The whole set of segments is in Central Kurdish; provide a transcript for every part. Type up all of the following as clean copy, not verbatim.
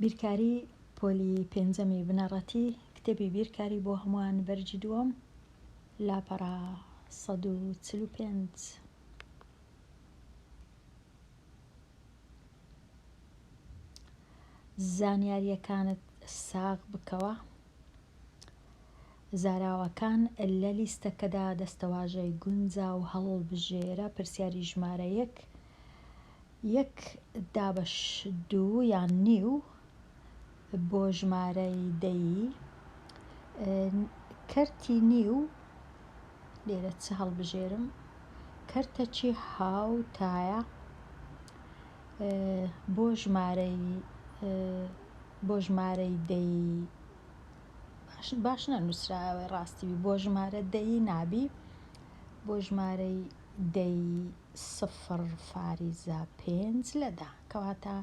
بیرکاری پۆلی پێنجەمی بنەڕەتی کتێبی بیرکاری بۆ هەمووان بەرگی دووەم لاپەڕە 145. زانیارییەکانت ساغ بکەوە. زاراوەکان لە لیستەکەدا دەستەواژەی گونجاو هەڵبژێرە پرسیاری ژمارە یەک یەک دابەش دوو یان نیو بۆ ژمارەی دەیی کەرتی نیو لێرە چ هەڵبژێرم کەرتەکی هاوتایە بۆ ژمارەی بۆ ژمارەی دەیی باش باش نەنووسرایەوەی ڕاستی بی بۆ ژمارە دەیی نابی بۆ ژمارەی دەیی سفر فاریزە پێنج لە دە کەواتە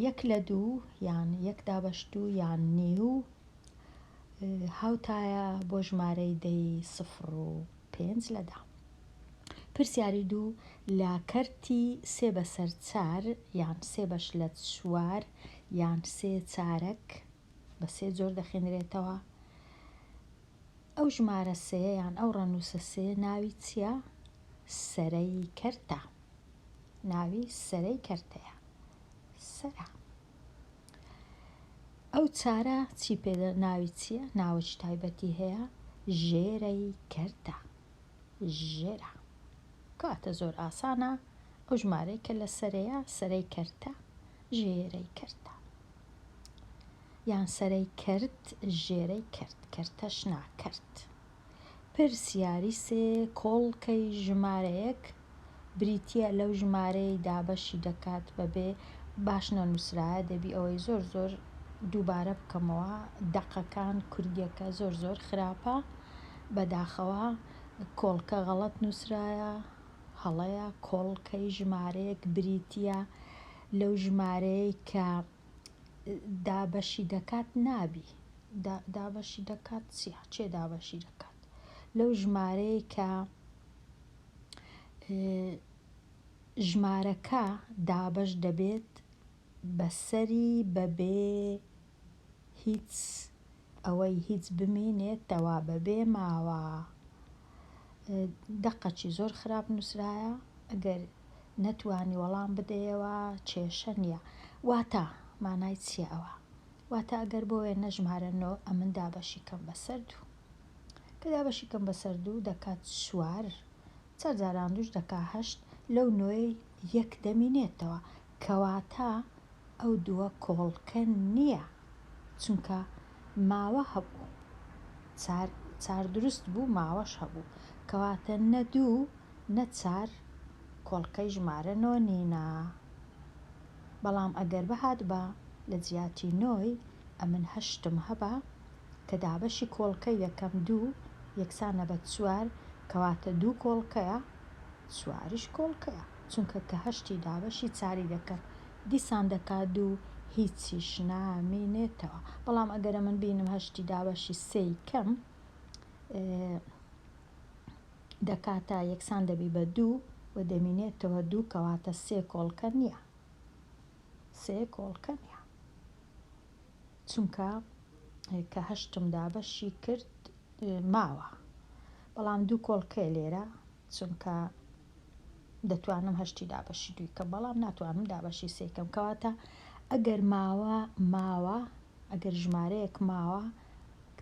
یەک لە دوو یان یەک دابەش دوو یان نیو هاوتایە بۆ ژمارەی دەی سفر و پێنج لە دە. پرسیاری دوو، لە کەرتی سێ بەسەر چار یان سێ بەش لە چوار یان سێ چارەک بە سێ جۆر دەخوێنرێتەوە، ئەو ژمارە سێیە یان ئەو ڕەنووسە سێ ناوی چییە؟ سەرەی کەرتە. ناوی سەرەی کەرتەیە. سەرە. ئەو چارە چی پێ ناوی چییە؟ ناوێکی تایبەتی هەیە؟ ژێرەی کەرتە. ژێرە. کەواتە زۆر ئاسانە ئەو ژمارەی کە لە سەرەیە سەرەی کەرتە ژێرەی کەرتە. یان سەرەی کەرت ژێرەی کەرت کەرتەش نا کەرت. پرسیاری سێ کۆڵکەی ژمارەیەک بریتییە لەو ژمارەیەی دابەشی دەکات بەبێ باش نەنووسرایە دەبی ئەوەی زۆر زۆر دووبارە بکەمەوە دەقەکان کوردیەکە زۆر زۆر خراپە بەداخەوە کۆڵکە غەڵەت نووسرایە هەڵەیە کۆڵکەی ژمارەیەک بریتییە لەو ژمارەیەی کە دابەشی دەکات نابی دابەشی دەکات چیە چێ دابەشی دەکات لەو ژمارەیە کە ژمارەکە دابەش دەبێت بەسەری بەبێ هیچ ئەوەی هیچ بمینێتەوە بەبێ ماوە دەقەکی زۆر خراپ نووسرایە ئەگەر نەتوانی وەڵام بدەیەوە کێشە نییە واتە مانای چییە ئەوە واتە ئەگەر بۆ وێنە ژمارە نۆ ئەمن دابەشی کەم بەسەر دوو کە دابەشی کەم بەسەر دوو دەکات چوار چار جاران دووش دەکا هەشت لەو نۆیەی یەک دەمینێتەوە کەواتە ئەو دووە کۆڵکە نییە چونکە ماوە هەبوو چار چار دروست بوو ماوەش هەبوو کەواتە نە دوو نە چار کۆڵکەی ژمارە نۆ نینە بەڵام ئەگەر بهاتبا لە جیاتی نۆی ئەمن هەشتم هەبا کە دابەشی کۆڵکەی دەکەم دوو یەکسانە بە چوار کەواتە دوو کۆڵکەیە چواریش کۆڵکەیە چونکە کە هەشتی دابەشی چاری دەکەم دیسان دەکات دوو هیچیش نامینێتەوە بەڵام ئەگەر ئەمن بینم هەشتی دابەشی سێی کەم دەکاتە یەکسان دەبی بە دوو و دەمینێتەوە دوو کەواتە سێ کۆڵکە نییە سێ کۆڵکە نییە چونکە کە هەشتم دابەشی کرد ماوە بەڵام دوو کۆڵکەیە لێرە چونکە دەتوانم هەشتی دابەشی دووی کەم بەڵام ناتوانم دابەشی سێ کەم کەواتە ئەگەر ماوە ماوە ئەگەر ژمارەیەک ماوە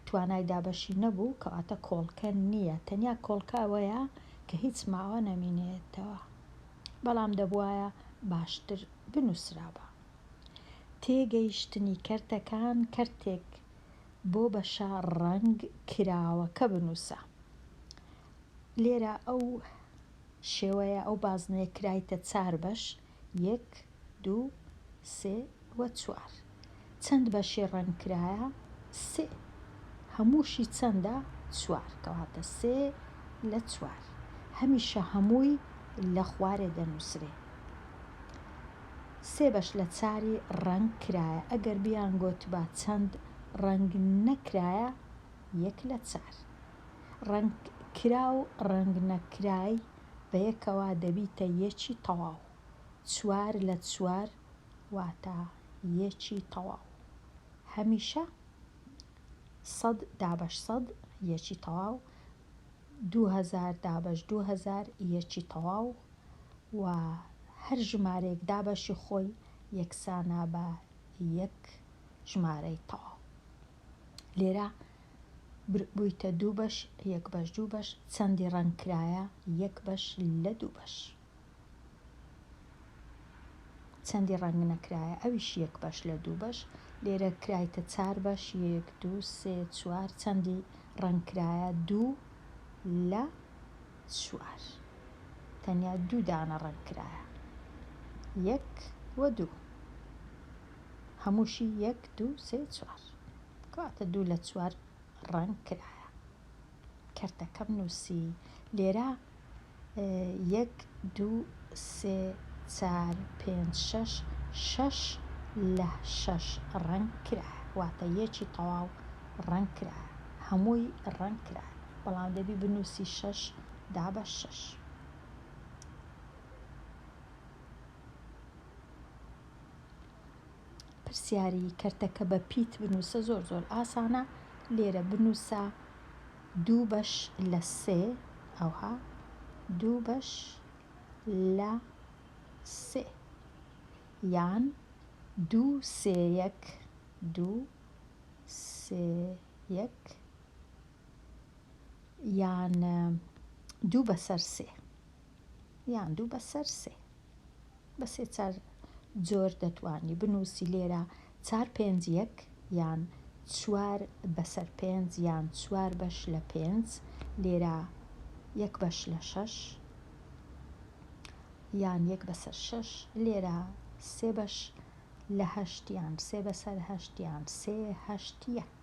توانای دابەشی نەبوو کەواتە کۆڵکە نییە تەنیا کۆڵکە ئەوەیە کە هیچ ماوە نەمینێتەوە بەڵام دەبوایە باشتر بنووسرابا تێگەیشتنی کەرتەکان کەرتێک بۆ بەشە ڕەنگ کراوەکە بنووسە. لێرە ئەو شێوەیە ئەو بازنەیە کرایتە چار بەش، یەک، دوو، سێ و چوار. چەند بەشی ڕەنگ کرایە؟ سێ. هەمووشی چەندە؟ چوار. کەواتە سێ لە چوار. هەمیشە هەمووی لە خوارێ دەنووسرێ. سێ بەش لە چاری ڕەنگ کرایە ئەگەر بیانگۆتبا چەند ڕەنگ نەکرایە یەک لە چار ڕەنگ کراو ڕەنگ نەکرای بەیەکەوە دەبیتە یەکی تەواو چوار لە چوار واتە. یەکی تەواو. هەمیشە سەد دابەش سەد یەکی تەواو، 2000 دابەش 2000 یەکی تەواو و هەر ژمارەیەک دابەشی خۆی یەکسانە بە یەک ژمارەی تەواو. لێرە بوویتە دوو بەش، یەک بەش دوو بەش، چەندی ڕەنگ کرایە؟ یەک بەش لە دوو بەش. چەندی ڕەنگ نەکرایە؟ ئەویش یەک بەش لە دوو بەش. لێرە کرایتە چار بەش، یەک دوو سێ چوار، چەندی ڕەنگ کرایە؟ دوو لە چوار. تەنیا دوو دانە ڕەنگ کرایە، یەک و دوو. هەمووشی یەک دوو سێ چوار، کەواتە دوو لە چوار ڕەنگ کرایە. کەرتەکەم نووسی لێرە یەک دوو سێ چار پێنج شەش، شەش لە شەش ڕەنگ کرایە، واتە یەکی تەواو ڕەنگ کرایە، هەمووی ڕەنگ کرایە، بەڵام دەبی بنووسی شەش دابەش شەش. پرسیاری کەرتەکە بە پیت بنووسە زۆر زۆر ئاسانە. لێرە بنووسە دوو بەش لە سێ، ئەوها دوو بەش لە سێ یان دوو سێ یەک، دوو سێ یەک یان دوو بەسەر سێ، یان دوو بەسەر سێ. بە سێ چار جۆر دەتوانی بنووسی لێرە چار پێنج یەک یان چوار بەسەر پێنج یان چوار بەش لە پێنج، لێرە یەک بەش لە شەش یان یەک بەسەر شەش، لێرە سێ بەش لە هەشت یان سێ بەسەر هەشت یان سێ هەشت یەک.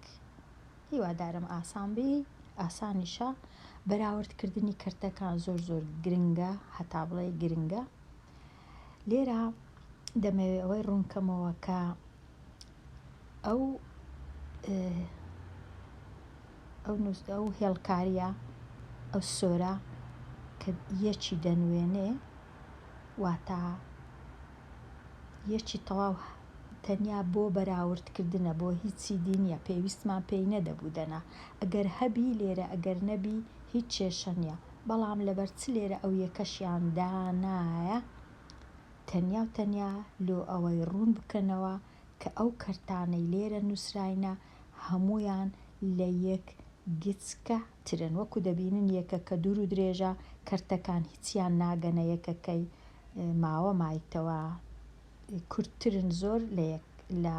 هیوادارم ئاسان بی، ئاسانیشە. بەراوردکردنی کەرتەکان زۆر زۆر گرنگە، هەتا بڵێ گرنگە. لێرە دەمەوێ ئەوەی ڕوونکەمەوە کە ئەو ئەو نووس ئەو هێڵکاریە ئەو سۆرە کە یەکی دەنوێنێ، واتە یەکی تەواو تەنیا بۆ بەراوردکردنە، بۆ هیچی دی نییە، پێویستمان پێی نەدەبوو دەنا ئەگەر هەبی لێرە ئەگەر نەبی هیچ کێشە نییە، بەڵام لەبەر چ لێرە ئەو یەکەشیان دانایە؟ تەنیا و تەنیا لۆ ئەوەی ڕوون بکەنەوە کە ئەو کەرتانەی لێرە نووسراینە هەموویان لە یەک گچکە ترن، وەکو دەبینن یەکەکە دوور و درێژە، کەرتەکان هیچیان ناگەنە یەکەکەی ماوە مایتەوە، کورتترن زۆر لە یەک لە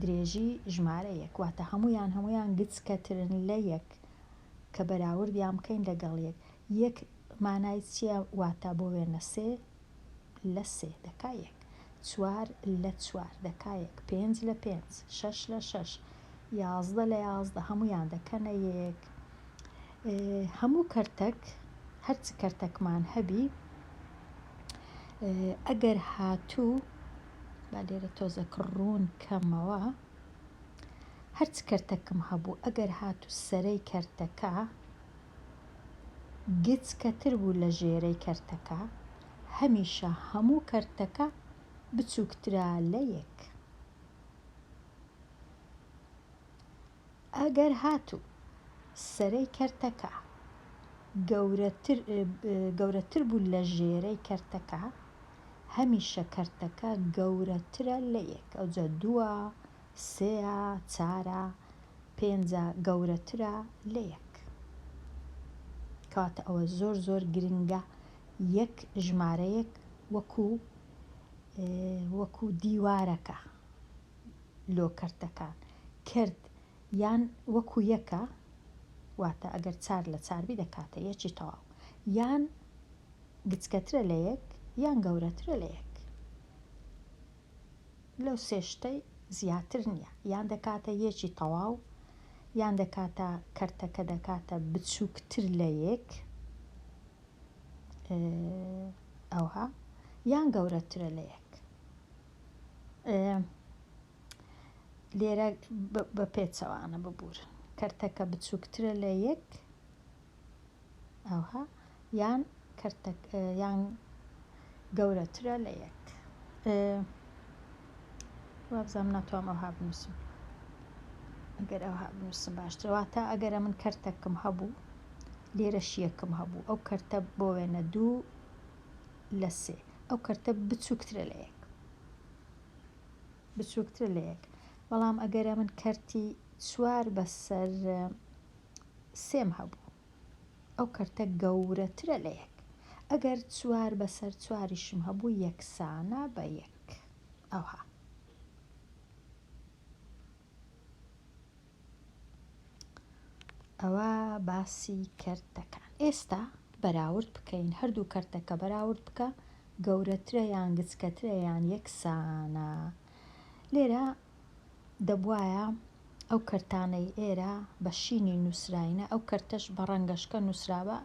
درێژی ژمارە یەک، واتە هەموویان هەموویان گچکەترن لە یەک کە بەراوردیان بکەین لەگەڵ یەک. یەک مانای چییە؟ واتە بۆ وێنە سێ لە سێ دەکا یەک، چوار لە چوار دەکا یەک، پێنج لە پێنج، شەش لە شەش، 11 لە 11 هەموویان دەکەنە یەک. هەموو کەرتەک هەرچ کەرتەکمان هەبی ئەگەر هاتوو با لێرە تۆزەک ڕوون کەمەوە، هەرچ کەرتەکم هەبوو ئەگەر هاتوو سەرەی کەرتەکە گچکەتر بوو لە ژێرەی کەرتەکە، هەمیشە هەموو کەرتەکە بچووکترە لە یەک. ئەگەر هاتوو سەرەی کەرتەکە گەورەتر گەورەتر بوو لە ژێرەی کەرتەکە، هەمیشە کەرتەکە گەورەترە لە یەک، ئەوجا دووە، سێیە، چارە، پێنجە، گەورەترە لە یەک. کەواتە ئەوە زۆر زۆر گرنگە یەک ژمارەیەک وەکو وەکو دیوارەکە لۆ کەرتەکان کرد یان وەکو یەکە، واتە ئەگەر چار لە چار بی دەکاتە یەکی تەواو، یان گچکەترە لە یەک یان گەورەترە لە یەک، لەو سێ شتەی زیاتر نییە، یان دەکاتە یەکی تەواو، یان دەکاتە کەرتەکە دەکاتە بچووکتر لە یەک ئەوها، یان گەورەترە لە یەک. لێرە بە پێچەوانە ببورن، کەرتەکە بچووکترە لە یەک ئەوها، یان کەرتەک یان گەورەترە لە یەک. وابزانم ناتوانم ئەوها بنووسم ئەگەر ئەوها بنووسم باشترە واتە ئەگەر ئەمن کەرتەکم هەبوو لێرەش یەکم هەبوو ئەو کەرتە بۆ وێنە دوو لە سێ ئەو کەرتە بچووکترە لە یەک بچووکترە لە یەک بەڵام ئەگەر ئەمن کەرتی چوار بەسەر سێم هەبوو ئەو کەرتە گەورەترە لە یەک ئەگەر چوار بەسەر چواریشم هەبوو یەکسانە بە یەک ئەوها. ئەوە باسی کەرتەکان. ئێستا بەراورد بکەین هەردوو کەرتەکە بەراورد بکە گەورەترە یان گچکەترە یان یەکسانە لێرە دەبوایە ئەو کەرتانەی ئێرە بە شینی نووسراینە ئەو کەرتەش بە ڕەنگەشکە نووسرابا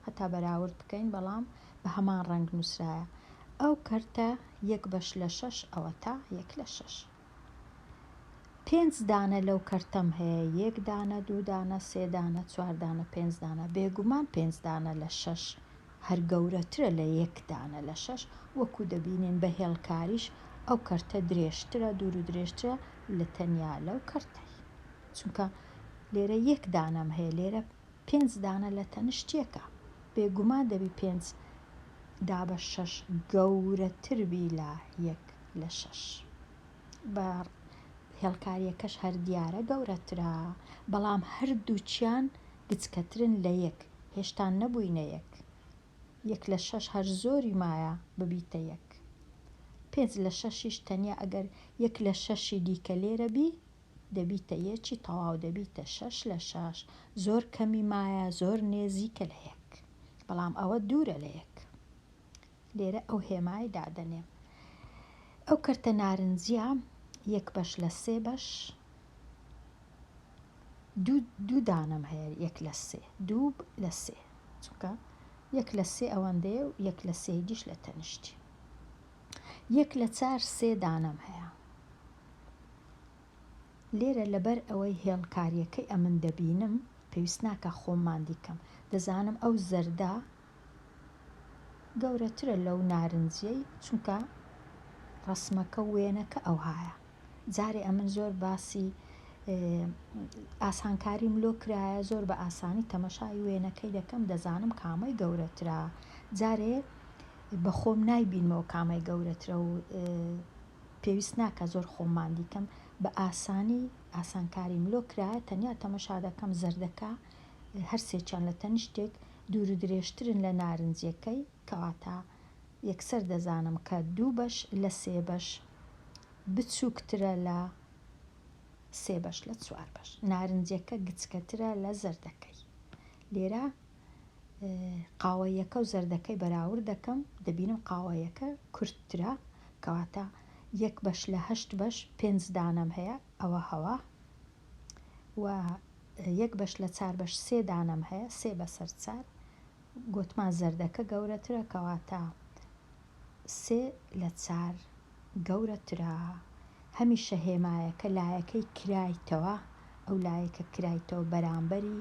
هەتا بەراورد بکەین بەڵام بە هەمان ڕەنگ نووسرایە ئەو کەرتە یەک بەش لە شەش ئەوەتا یەک لە شەش پێنج دانە لەو کەرتەم هەیە یەک دانە دوو دانە سێ دانە چوار دانە پێنج دانە بێگومان پێنج دانە لە شەش هەر گەورەترە لە یەک دانە لە شەش وەکو دەبینین بە هێڵکاریش ئەو کەرتە درێژترە دوور و درێژترە لە تەنیا لەو کەرتەی چونکە لێرە یەک دانەم هەیە لێرە پێنج دانە لە تەنشت یەکە بێگومان دەبی پێنج دابەش شەش گەورەتر بی لە یەک لە شەش بە هێڵکاریەکەش هەر دیارە گەورەترە بەڵام هەردووکیان گچکەترن لە یەک هێشتا نەبووینە یەک یەک لە شەش هەر زۆری مایە ببیتە یەک پێنج لە شەشیش تەنیا ئەگەر یەک لە شەشی دیکە لێرە بی دەبیتە یەکی تەواو دەبیتە شەش لە شەش زۆر کەمی مایە زۆر نێزیکە لە یەک بەڵام ئەوە دوورە لە یەک لێرە ئەو هێمای دادەنێم ئەو کەرتە نارنجیە یەک بەش لە سێ بەش دوو دوو دانەم هەیە یەک لە سێ دوو لە سێ چونکە یەک لە سێ ئەوەندەیە و یەک لە سێی دیش لە تەنیشتی یەک لە چار سێ دانەم هەیە لێرە لەبەر ئەوەی هێڵکاریەکەی ئەمن دەبینم پێویست ناکا خۆم ماندی کەم دەزانم ئەو زەردە گەورەترە لەو نارنجیەی چونکە ڕەسمەکە و وێنەکە ئەوهایە جارێ ئەمن زۆر باسی ئاسانکاریم لۆ کرایە زۆر بە ئاسانی تەمەشای وێنەکەی دەکەم دەزانم کامەی گەورەترە جارێ بە خۆم نایبینمەوە کامەی گەورەترە و پێویست ناکا زۆر خۆم ماندی کەم بە ئاسانی ئاسانکاریم لۆ کرایە تەنیا تەمەشا دەکەم زەردەکە هەرسێکیان لە تەنیشتێک دوور و درێژترن لە نارنجیەکەی کەواتە یەکسەر دەزانم کە دوو بەش لە سێ بەش بچووکترە لە سێ بەش لە چوار بەش نارنجیەکە گچکەترە لە زەردەکەی لێرە قاوەییەکە و زەردەکەی بەراورد دەکەم دەبینم قاوەیەکە کورتترە کەواتە یەک بەش لە هەشت بەش پێنج دانەم هەیە ئەوە هەوا و یەک بەش لە چار بەش سێ دانەم هەیە سێ بەسەر چار گۆتمان زەردەکە گەورەترە کەواتە سێ لە چار گەورەترە هەمیشە هێمایەکە لایەکەی کرایتەوە ئەو لایەی کە کرایتەوە بەرامبەری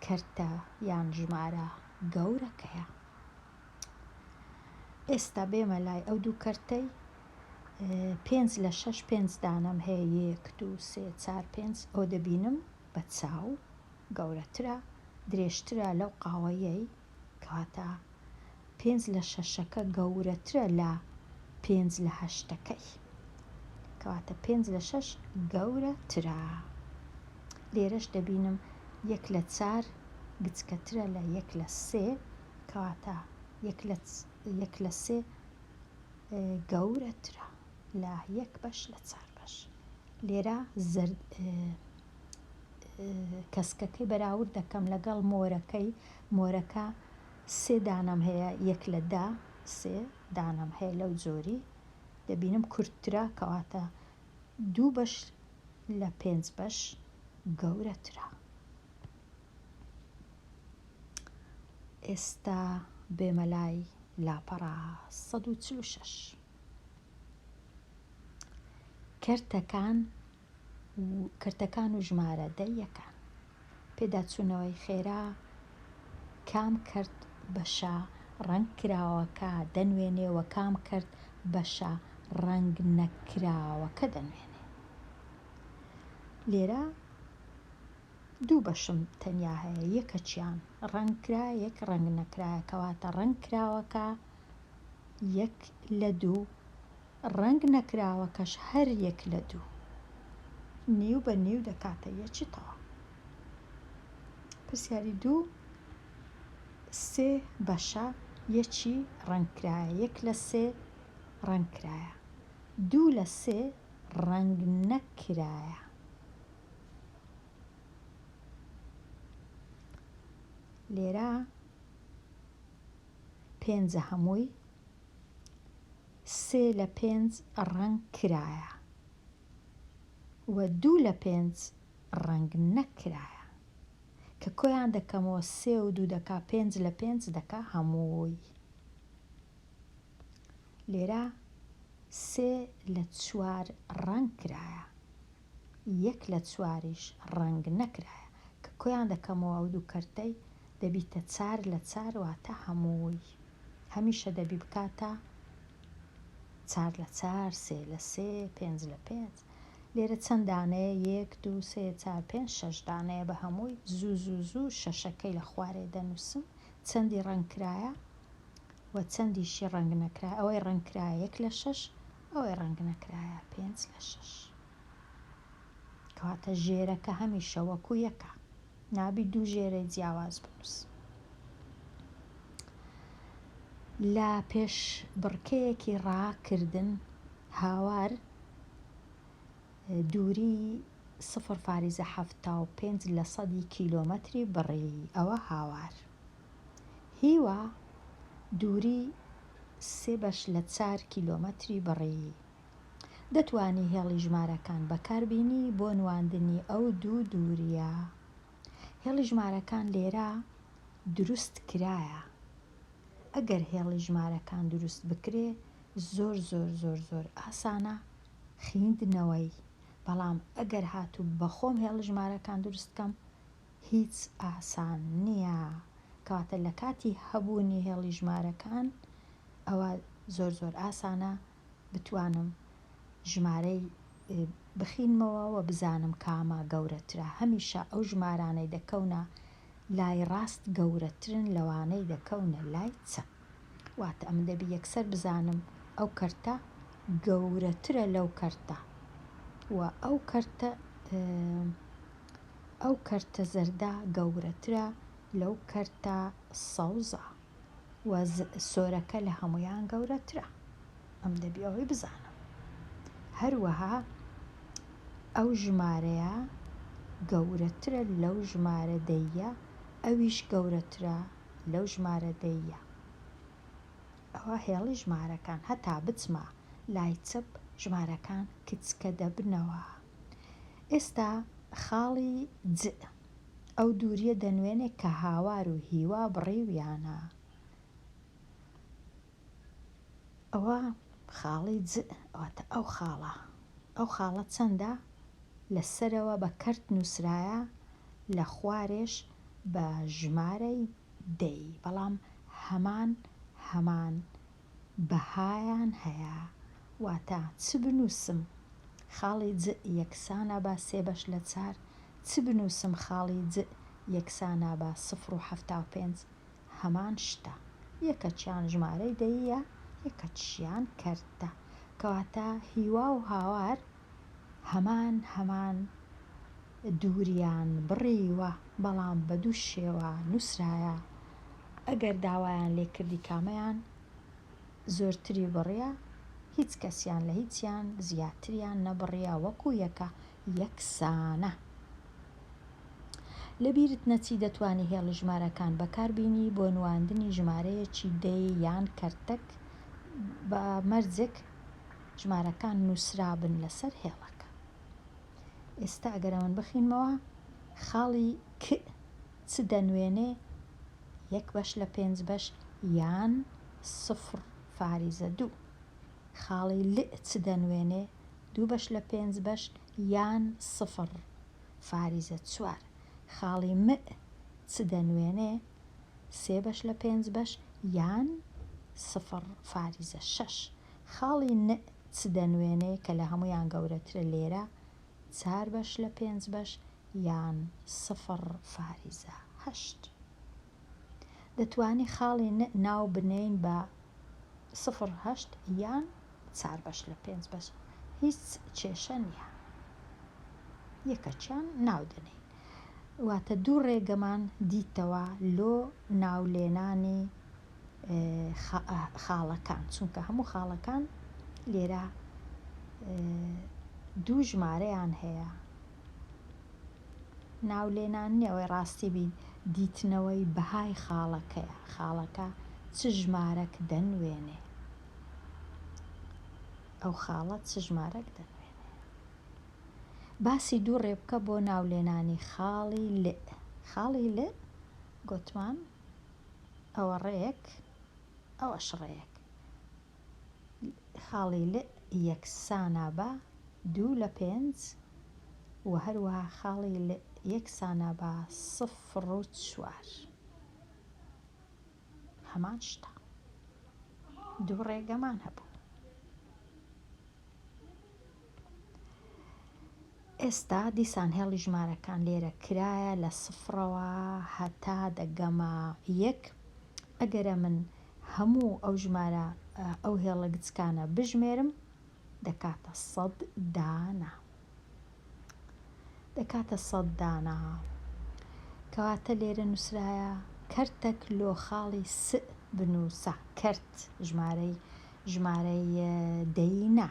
کەرتە یان ژمارە گەورەکەیە. ئێستا بێمە لای ئەو دوو کەرتەی پێنج لە شەش پێنج دانەم هەیە یەک دوو سێ چار پێنج ئەو دەبینم بە چاو گەورەترە درێژترە لەو قاوەیەی کەواتە پێنج لە شەشەکە گەورەترە لە پێنج لە هەشتەکەی کەواتە پێنج لە شەش گەورەترە لێرەش دەبینم یەک لە چار گچکەترە لە یەک لە سێ کەواتە یەک لە یەک لە سێ گەورەترە لە یەک بەش لە چار بەش لێرە زەرد کەسکەکەی بەراورد دەکەم لەگەڵ مۆرەکەی مۆرەکە سێ دانەم هەیە یەک لە دە سێ دانەم هەیە لەو جۆری دەبینم کورتترە کەواتە دوو بەش لە پێنج بەش گەورەترە. ئێستا بێمە لای لاپەڕە 146. کەرتەکان و کەرتەکان و ژمارە دە یەکان. پێداچوونەوەی خێرا کام کەرت بەشە ڕەنگ کراوەکە دەنوێنێ و کام کەرت بەشە. ڕەنگ نەکراوەکە دەنوێنێ. لێرە دوو بەشم تەنیا هەیە یەکەکیان ڕەنگ کرایە یەک ڕەنگ نەکرایە کەواتە ڕەنگ کراوەکە یەک لە دوو ڕەنگ نەکراوەکەش هەر یەک لە دوو نیو بە نیو دەکاتە یەکی تەواو. پرسیاری دوو سێ بەشە یەکی ڕەنگ کرایە یەک لە سێ ڕەنگ کرایە دوو لە سێ ڕەنگ نەکرایە. لێرە پێنجە هەمووی سێ لە پێنج ڕەنگ کرایە و دوو لە پێنج ڕەنگ نەکرایە کە کۆیان دەکەمەوە سێ و دوو دەکا پێنج لە پێنج دەکا هەمووی. لێرە سێ لە چوار ڕەنگ کرایە یەک لە چواریش ڕەنگ نەکرایە کە کۆیان دەکەمەوە ئەو دوو کەرتەی دەبیتە چار لە چار واتە هەمووی هەمیشە دەبی بکاتە چار لە چار سێ لە سێ پێنج لە پێنج لێرە چەند دانەیە یەک دوو سێ چار پێنج شەش دانەیە بە هەمووی زوو زوو زوو شەشەکەی لە خوارێ دەنووسم چەندی ڕەنگ کرایە و چەندیشی ڕەنگ نەکرایە ئەوەی ڕەنگ کرایە یەک لە شەش ئەوەی ڕەنگ نەکرایە پێنج لە شەش کەواتە ژێرەکە هەمیشە وەکو یەکە نابی دوو ژێرەی جیاواز بنووس لە پێشبڕکێیەکی ڕاکردن هاوار دووری سفر فاریزە 75 لە سەدی کیلۆمەتری بڕی ئەوە هاوار هیوا دووری سێ بەش لە چار کیلۆمەتری بڕی. دەتوانی هێڵی ژمارەکان بەکاربینی بۆ نواندنی ئەو دوو دوورییە. هێڵی ژمارەکان لێرە دروست کرایە. ئەگەر هێڵی ژمارەکان دروست بکرێ زۆر زۆر زۆر زۆر ئاسانە خیندنەوەی، بەڵام ئەگەر هاتوو بەخۆم هێڵی ژمارەکان دروست کەم هیچ ئاسان نییە کەواتە لە کاتی هەبوونی هێڵی ژمارەکان ئەوە زۆر زۆر ئاسانە بتوانم ژمارەی بخینمەوە و بزانم کامە گەورەترە هەمیشە ئەو ژمارانەی دەکەونە لای ڕاست گەورەترن لەوانەی دەکەونە لای چەپ واتە ئەمن دەبی یەکسەر بزانم ئەو کەرتە گەورەترە لەو کەرتە و ئەو کەرتە ئەو کەرتە زەردە گەورەترە لەو کەرتە سەوزە و سۆرەکە لە هەموویان گەورەترە. ئەم دەبی ئەوەی بزانم. هەروەها ئەو ژمارەیە گەورەترە لەو ژمارە دەییە، ئەویش گەورەترە لەو ژمارە دەییە. ئەوە هێڵی ژمارەکان هەتا بچمە لای چەپ ژمارەکان کچکە دەبنەوە. ئێستا خاڵی ج ئەو دووریە دەنوێنێ کە هاوار و هیوا بڕیویانە. ئەوە خاڵی ج واتە ئەو خاڵە. ئەو خاڵە چەندە؟ لە سەرەوە بە کەرت نووسرایە لە خوارێش بە ژمارەی دەی بەڵام هەمان هەمان بەهایان هەیە واتە چ بنووسم خاڵی ج یەکسانە بە سێ بەش لە چار چ بنووسم خاڵی ج یەکسانە بە سفر و 75 هەمان شتە یەکەکیان ژمارەی دەییە یەکەکیشیان کەرتە کەواتە هیوا و هاوار هەمان هەمان دووریان بڕیوە بەڵام بە دوو شێوە نووسرایە ئەگەر داوایان لێ کردی کامەیان زۆرتری بڕیە هیچ کەسیان لە هیچیان زیاتریان نەبڕیە وەکو یەکە یەکسانە. لە بیرت نەچی دەتوانی هێڵی ژمارەکان بەکار بینی بۆ نواندنی ژمارەیەکی دەی یان کەرتەک بە مەرجێک ژمارەکان نووسرابن لەسەر هێڵەکە. ئێستا ئەگەر ئەمن بخینمەوە خاڵی ک چ دەنوێنێ یەک بەش لە پێنج بەش یان سفر فاریزە دوو. خاڵی ل چ دەنوێنێ دوو بەش لە پێنج بەش یان سفر فاریزە چوار. خاڵی م چ دەنوێنێ سێ بەش لە پێنج بەش یان سفر فاریزە شەش. خاڵی ن. چ دەنوێنێ کە لە هەموویان گەورەترە لێرە چار بەش لە پێنج بەش یان سفڕ فاریزە هەشت. دەتوانی خاڵی ن ناو بنێین بە سفڕ هەشت یان چار بەش لە پێنج بەش هیچ کێشە نییە یەکەکیان ناو دەنێین واتە دوو ڕێگەمان دیتەوە لۆ ناو لێنانی خاڵەکان چونکە هەموو خاڵەکان لێرە دوو ژمارەیان هەیە ناو لێنان نیە ئەوەی ڕاستی بی دیتنەوەی بەهای خاڵەکەیە خاڵەکە چ ژمارەک دەنوێنێ ئەو خاڵە چ ژمارەک دەنوێنێ باسی دوو ڕێ بکە بۆ ناو لێنانی خاڵی ل خاڵی ل گۆتمان ئەوە ڕێیەک ئەوەش ڕێیەک خاڵی ل یەکسانە بە دوو لە پێنج و هەروەها خاڵی ل یەکسانە بە سفر و چوار. هەمان شتە. دوو ڕێگەمان هەبوو. ئێستا دیسان هێڵی ژمارەکان لێرە کرایە لە سفرەوە هەتا دەگەمە یەک ئەگەرە من هەموو ئەو ژمارە ئەو هێڵە گچکانە بژمێرم دەکاتە سەد دانە دەکاتە سەد دانە کەواتە لێرە نووسرایە کەرتەک لۆ خاڵی س بنووسە کەرت ژمارەی ژمارەی دەی نا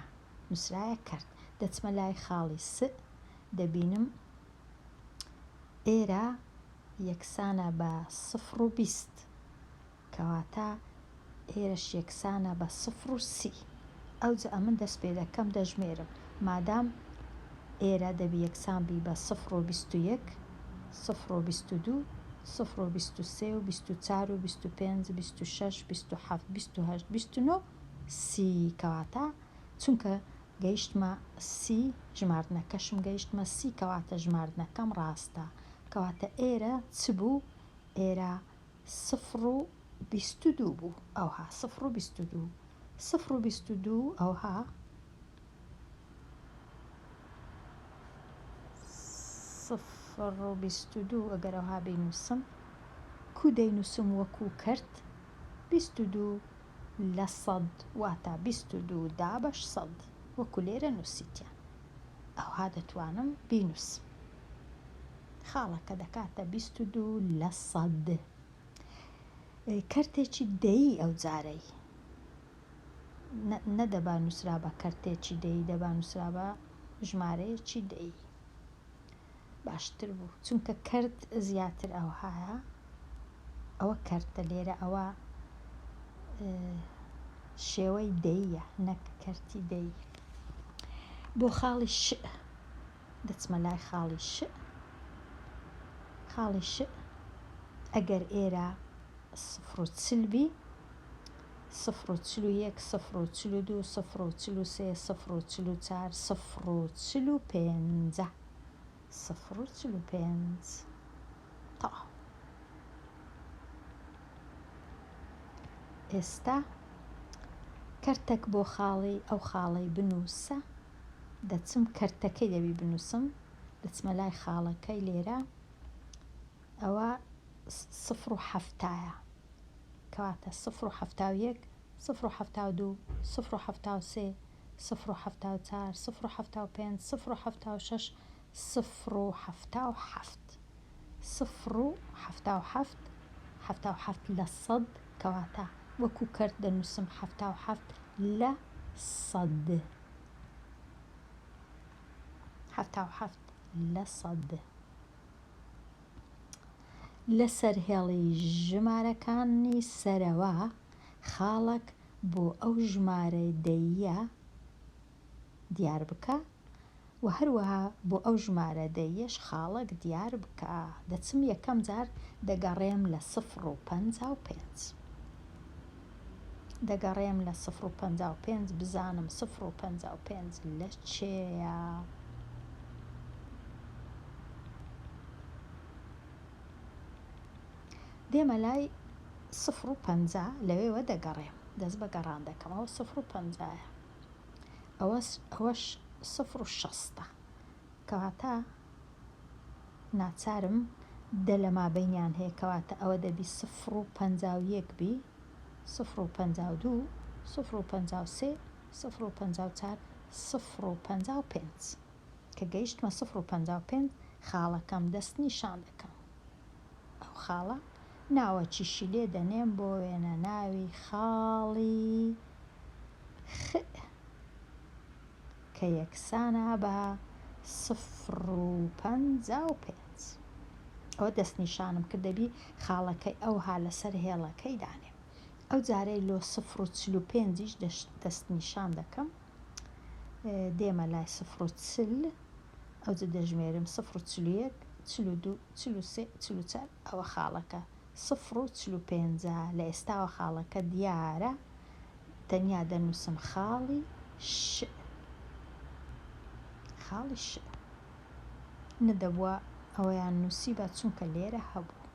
نووسرایە کەرت دەچمە لای خاڵی س دەبینم ئێرە یەکسانە بە سفر و 20 کەواتە ئێرەش یەکسانە بە سفر و سی ئەوجە ئەمن دەست پێ دەکەم دەژمێرم مادام ئێرە دەبی یەکسان بی بە سفر و 21 سفر و 22 سفر و 23 و 24 و 25 26 27 28 29 سی کەواتە چونکە گەیشتمە سی ژماردنەکەشم گەیشتمە سی کەواتە ژماردنەکەم ڕاستە کەواتە ئێرە چ بوو ئێرە سفر و 22 بوو ئەوها سفر و 22 سفر و 22 ئەوها سفر و 22 ئەگەر ئەوها بینووسم کو دەینووسم وەکو کەرت 22 لە سەد واتە 22 دابەش سەد وەکو لێرە نووسیتیان ئەوها دەتوانم بینووسم خاڵەکە دەکاتە 22 لە سەد کەرتێکی دەیی ئەو جارەی نەدەبا نووسرابا کەرتێکی دەیی دەبا نووسرابا ژمارەیەکی دەیی باشتر بوو چونکە کەرت زیاتر ئەوهایە ئەوە کەرتە لێرە ئەوە شێوەی دەیە نەک کەرتی دەی بۆ خاڵی ش دەچمە لای خاڵی ش خاڵی ش ئەگەر ئێرە سفر و چل بی سفر و 41 سفر و 42 سفر و 43 سفر و 44 سفر و 45 سفر و 45 تەواو ئێستا کەرتەک بۆ خاڵی ئەو خاڵەی بنووسە دەچم کەرتەکەی دەبی بنووسم دەچمە لای خاڵەکەی لێرە ئەوە سفر و حەفتایە کەواتە سفر و 71 سفر و 72 سفر و 73 سفر و 74 سفر و 75 سفر و 76 سفر و 77 سفر و 77 77 لە سەد کەواتە وەکو کەرت دەنووسم 77 لە سەد 77 لە سەد لەسەر هێڵی ژمارەکانی سەرەوە خاڵەک بۆ ئەو ژمارە دەییە دیار بکە و هەروەها بۆ ئەو ژمارە دەییەش خاڵەک دیار بکە. دەچم یەکەم جار دەگەڕێم لە سفر و 55. دەگەڕێم لە سفر و 55 بزانم سفر و 55 لە چێیە. دێمە لای سفر و پەنجا لەوێوە دەگەڕێم دەست بە گەڕان دەکەم ئەوە سفر و پەنجایە. ئەوەس ئەوەش سفر و شەستە کەواتە ناچارم دە لە مابەینیان هەیە کەواتە ئەوە دەبی سفر و 51 بی سفر و 52 سفر و 53 سفر و 54 سفر و 55 کە گەیشتمە سفر و 55 خاڵەکەم دەست نیشان دەکەم ئەو خاڵە ناوەکیشی لێ دەنێم بۆ وێنە ناوی خاڵی خ کە یەکسانە بە سفر و 55. ئەوە دەستنیشانم کرد دەبی خاڵەکەی ئەوها لەسەر هێڵەکەی دانێم. ئەو جارەی لۆ سفر و 45 یش دەستنیشان دەکەم. دێمە لای سفر و 40 ئەوجە دەژمێرم سفر و 41، 42، 43، 44 ئەوە خاڵەکە سفر و 45 ە. لە ئێستاوە خاڵەکە دیارە تەنیا دەنووسم خاڵی ش. خاڵی ش. نەدەبووە ئەوەیان نووسیبا چونکە لێرە هەبوو.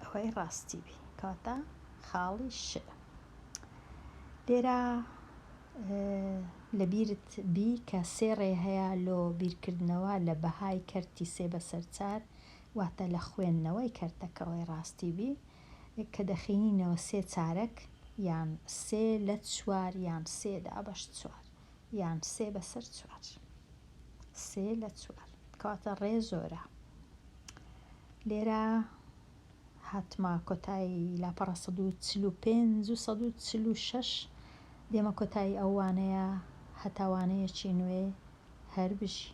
ئەوەی ڕاستی بی. کەواتە خاڵی ش. لێرە لەبیرت بی کە سێ ڕێ هەیە لۆ بیرکردنەوە لە بەهای کەرتی سێ بەسەر چار واتە لە خوێندنەوەی کەرتەکەوەی ڕاستی بی کە دەخینینەوە سێ چارەک یان سێ لە چوار یان سێ دابەش چوار یان سێ بەسەر چوار سێ لە چوار کەواتە ڕێ زۆرە لێرە هاتمە کۆتایی لاپەڕە 145 و 146 دێمە کۆتایی ئەو وانەیە هەتا وانەیەکی نوێ هەر بژی.